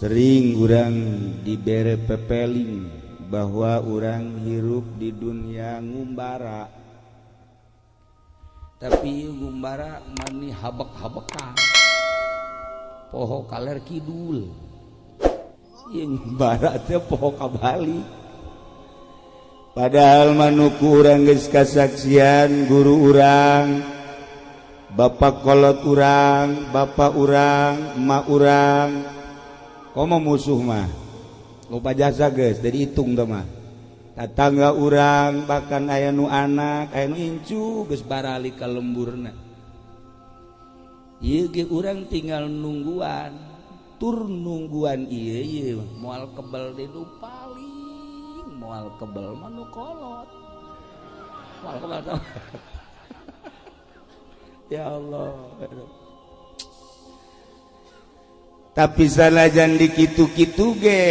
Sering urang dibere pepeling bahwa urang hirup di dunia ngumbara, tapi ngumbara mani habek-habekan poho kaler kidul. Ieu ngumbara teh poho ka Bali. Padahal manuku urang geus kasaksian guru urang, bapak kolot urang, bapak urang, emak urang. Komo musuh mah lupa jasa geus jadi hitung teh mah. Tatangga urang bahkan aya nu anak, aya nu incu geus barali ka lemburna. Ieu ge urang tinggal nungguan, tur nungguan ieu ieu moal kebel di nu paling, moal kebel mah nu kolot. Moal kebel teh. Ya Allah. Tapi sanajan dikitu-kitu ge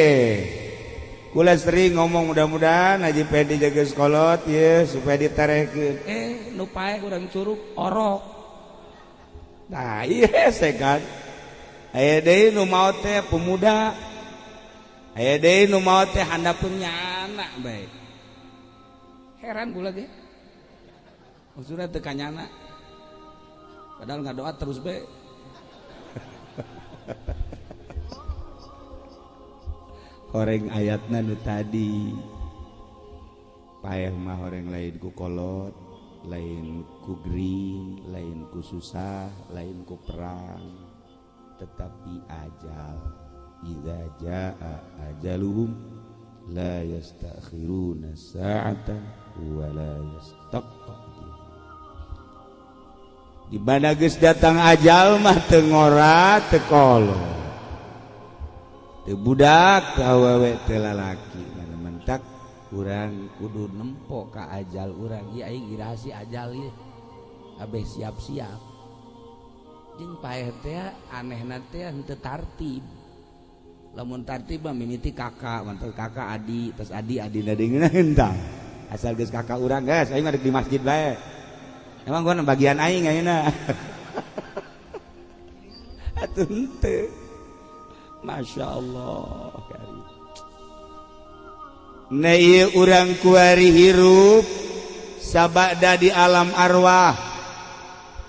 kula sering ngomong mudah-mudahan Haji Pedi jaga sekolot ya supaya ditarekeun. Nu paeh urang curug orok. Nah iya segan. Aya deui nu maot teh pemuda. Aya deui nu maot teh handapeun nyana bae. Heran kula ge. Maksudna teu kanyana. Padahal ngadoa terus bae. Horeng ayatna nu tadi paeh mah horeng lain ku kolot, lain ku gering, lain ku susah, lain ku perang, tetapi ajal. Idza jaa ajaluhum la yastakhiruna sa'atan wa la yastaqdimun. Di mana geus datang ajal mah teu ngora teu kolot, teu budak, teu awewe, teu lalaki. Mentak urang kudu nempo ka ajal urang. Ieu aing iraha si ajal ieu. Abeh siap-siap. Jeung paeh teh anehna teh henteu tartib. Lamun tartib mah mimiti kakak, mantel kakak adi, terus adi adina deungeunna henteu. Asal geus kakak urang geus aing mah di masjid bae. Emang gua bagian aing ayeuna. Atuh henteu. Masya Allah. Nah ieu urang kuari hirup sabada di alam arwah.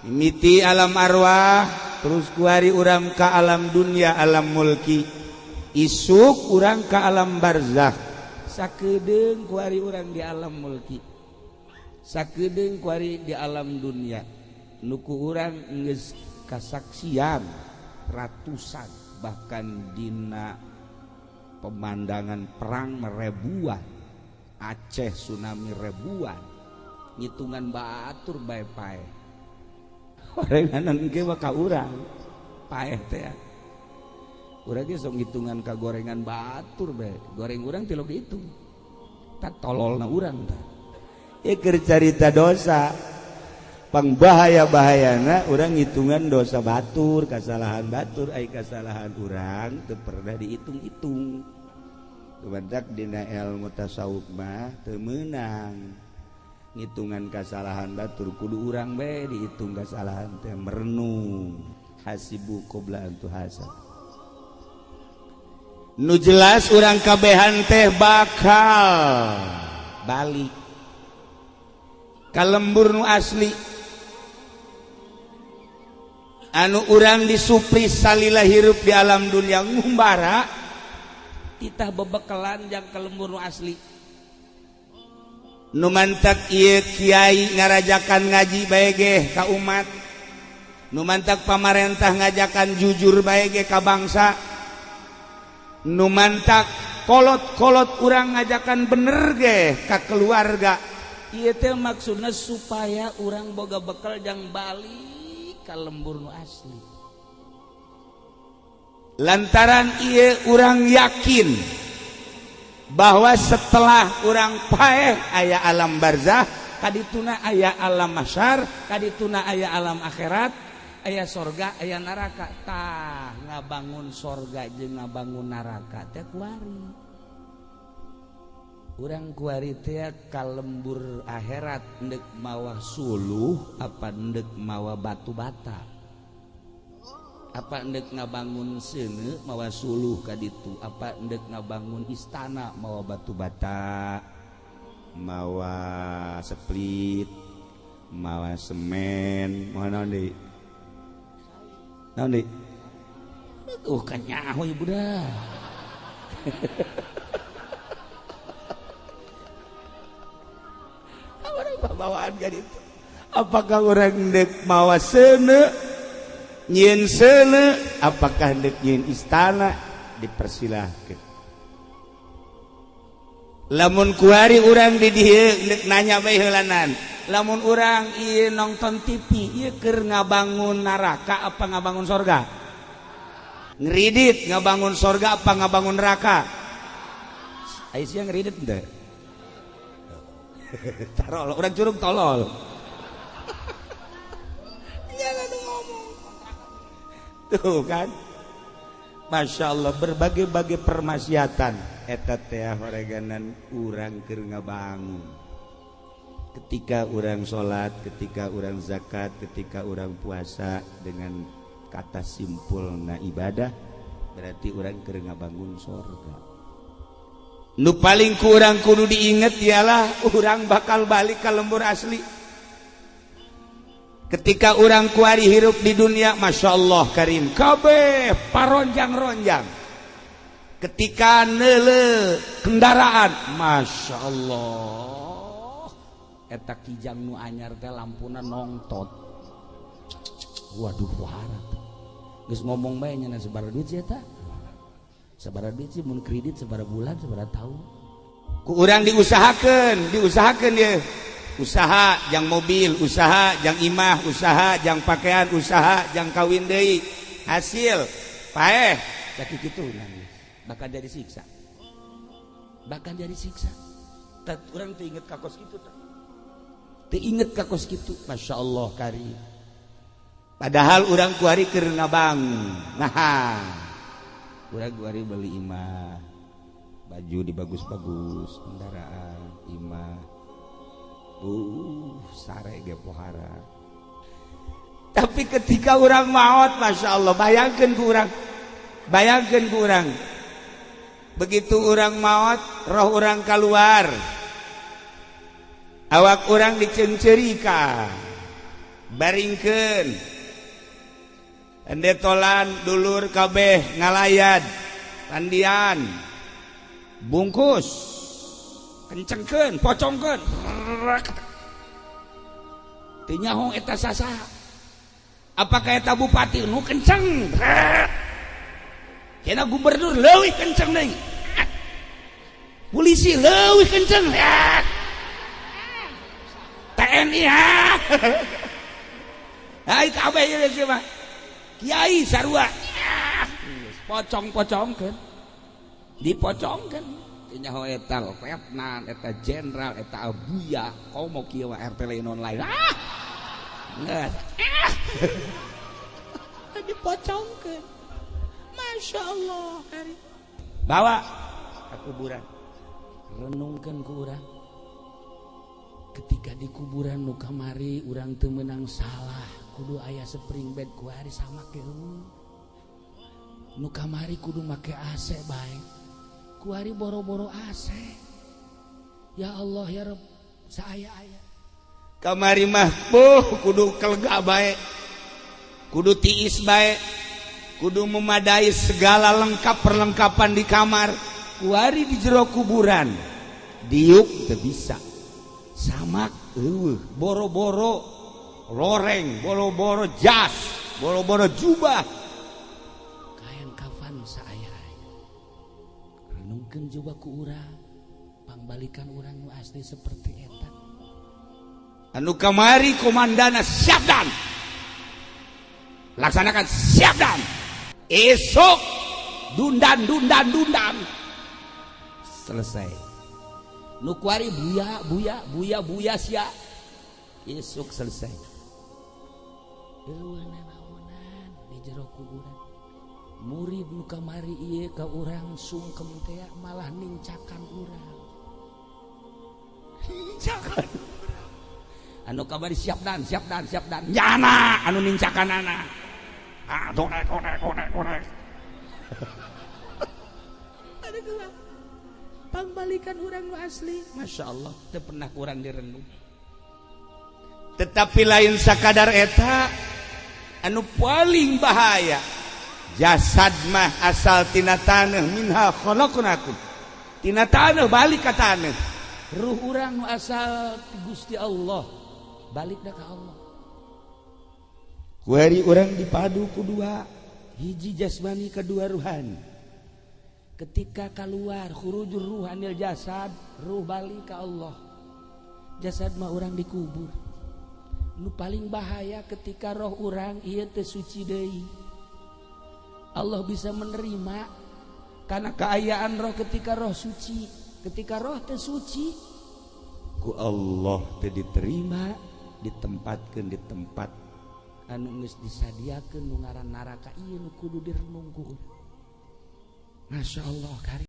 Mimiti alam arwah terus kuari urang ka alam dunia, alam mulki. Isuk urang ka alam barzakh. Sakedeung kuari urang di alam mulki. Sakedeung kuari di alam dunia. Nuku urang geus kasaksian ratusan bahkan dina pemandangan perang ribuan, Aceh tsunami ribuan, ngitungan batur bae paeh. Gorenganan ge mah ka urang paeh teh. Urang ge sok ngitungan ka gorengan batur bae, goreng urang tilok dihitung. Tak tololna urang tah. Ieu keur carita dosa. Pangbahaya-bahayana urang ngitungan dosa batur, kasalahan batur, ai kasalahan urang teu pernah dihitung-hitung. Tumandak dina ilmu tasawuf mah teu meunang ngitungan kasalahan batur, kudu urang bae dihitung kasalahan teh merenung. Hasibu qabla an tuhasab. Nu jelas urang kabehan teh bakal balik ka lembur nu asli. Anu urang disupri salila hirup di alam dunia ngumbara titah bebekelan jang ka lembur nu asli. Nu mantak ieu kiai ngarajakan ngaji bae ge ka umat, nu mantak pamarentah ngajakan jujur bae ge ka bangsa, nu mantak kolot-kolot urang ngajakan bener ge ka keluarga. Ieu teh maksudna supaya urang boga bekal jang balik ka lembur nu asli. Lantaran ieu urang yakin bahwa setelah urang paeh aya alam barzah, kadituna aya alam mahsyar, kadituna aya alam akhirat, aya sorga, aya neraka. Tah ngabangun sorga jeung ngabangun neraka teh kuari. Urang kuari teh ka lembur akhirat ndek mawa suluh apa ndek mawa batu bata. Apa endek ngabangun seuneu mawa suluh ka ditu, apa endek ngabangun istana mawa batu bata, mawa split, mawa semen, mawa naon deui? Naon deui? Tuh kanyaho ieu budak. Bawaan ka ditu. Apakah urang endek mawa seuneu nyieun seuneu, apakah endek nyieun istana, dipersilahkeun. Lamun kuari urang di dieu endek nanya bae heulanan. Lamun urang ieu nonton TV, ieu keur ngabangun neraka apa ngabangun sorga? Ngeridit ngabangun sorga apa ngabangun neraka? Ai sia ngeridit henteu? Tarol, urang curug tolol. Jangan ngomong. Tuh kan. Masya Allah, berbagai-bagai permaksiatan eta teh horeganan urang keur ngabangun. Ketika urang salat, ketika urang zakat, ketika urang puasa, dengan kata simpulna ibadah berarti urang keur ngabangun sorga. Nu paling ku urang kudu diinget ialah urang bakal balik ka lembur asli. Ketika urang kuari hirup di dunia, Masya Allah karim, kabeh paronjang-ronjang. Ketika neule kendaraan, Masya Allah, eta kijang nu anyar teh lampuna nongtot. Waduh warat. Geus ngomong bae nya sabaraha duit sih eta? Sabaraha duit sih mun kredit sabaraha bulan sabaraha tahun. Ku urang diusahakeun, diusahakeun ye. Usaha jang mobil, usaha jang imah, usaha jang pakaian, usaha jang kawin deui. Hasil paeh sakitu kitu nangis. Bahkan jadi siksa. Bahkan jadi siksa. Tat urang teu inget ka kos kitu tah. Teu inget ka kos kitu, Masya Allah kari. Padahal urang kuari keur ngabangun. Nah, urang kuari beli imah, baju dibagus-bagus, kendaraan, imah. Sare ge pohara. Tapi ketika urang maot, Masya Allah, bayangkeun ku urang. Bayangkeun ku urang. Begitu urang maot, roh urang keluar. Awak urang diceungceurikan. Baringkeun. Endetolan dulur kabeh ngalayat, pandian, bungkus, kencengkeun, pocongkeun. Teu nyaho eta sasaha. Apakah eta bupati nu kenceng? Kena gubernur leuwih kenceng deui. Polisi leuwih kenceng. TNI ha. Ai kabeh ieu mah. Kiai sarua. Pocong-pocongkeun. Dipocongkeun. Teu nyaho eta letnan, eta jenderal, eta abuya, komo kieu mah RT lain online. Ah. Geus. Dipocongkeun. Masya Allah. Bawa ke kuburan. Renungkeun ku urang. Ketika di kuburan nu kamari urang teu meunang salah, kudu aya spring bed kuari sama ke nu kamari kudu make AC bae. Kuari boro-boro AC. Ya Allah ya Rabb, saaya-aya. Kamari mah puh kudu kelega bae. Kudu tiis bae. Kudu memadai segala lengkap perlengkapan di kamar. Kuari di jero kuburan diuk teu bisa. Samak eueuh, boro-boro loreng, boro-boro jas, boro-boro jubah. Kain kafan saaya-aya. Renungkeun coba ku urang, pangbalikan urang nu asli seperti eta. Anu kamari komandana siap dan. Laksanakan siap dan. Esok dundan dundan dundan. Selesai. Nu kuari buya buya buya buya sia. Esok selesai. Eueuh nanaonan di jero kuburan. Murid nu kamari ieu ka urang sungkem teh malah nincakan urang. Nincakan. Anu kamari siap dan siap dan siap dan. Nyana anu nincakan anak. Ah, korek korek korek korek. Ada dua pangbalikan urang nu asli. Masya Allah, teu pernah kurang direnung. Tetapi lain sakadar eta, anu paling bahaya, jasad mah asal tina taneuh, minha khalaqnakum, tina taneuh balik ka taneuh. Ruh urang nu asal ti Gusti Allah balik dah ka Allah. Kuari urang dipadu ku dua, hiji jasmani, kedua ruhani. Ketika keluar khurujur ruhanil jasad, ruh balik ka Allah, jasad mah urang dikubur. Nu paling bahaya ketika roh urang ieu teu suci deui. Allah bisa menerima karena keayaan roh ketika roh suci. Ketika roh teu suci, ku Allah teu diterima, ditempatkan di tempat anu geus disadiakeun nu ngaran neraka. Ieu nu kudu direnung ku urang. Masya Allah, kari.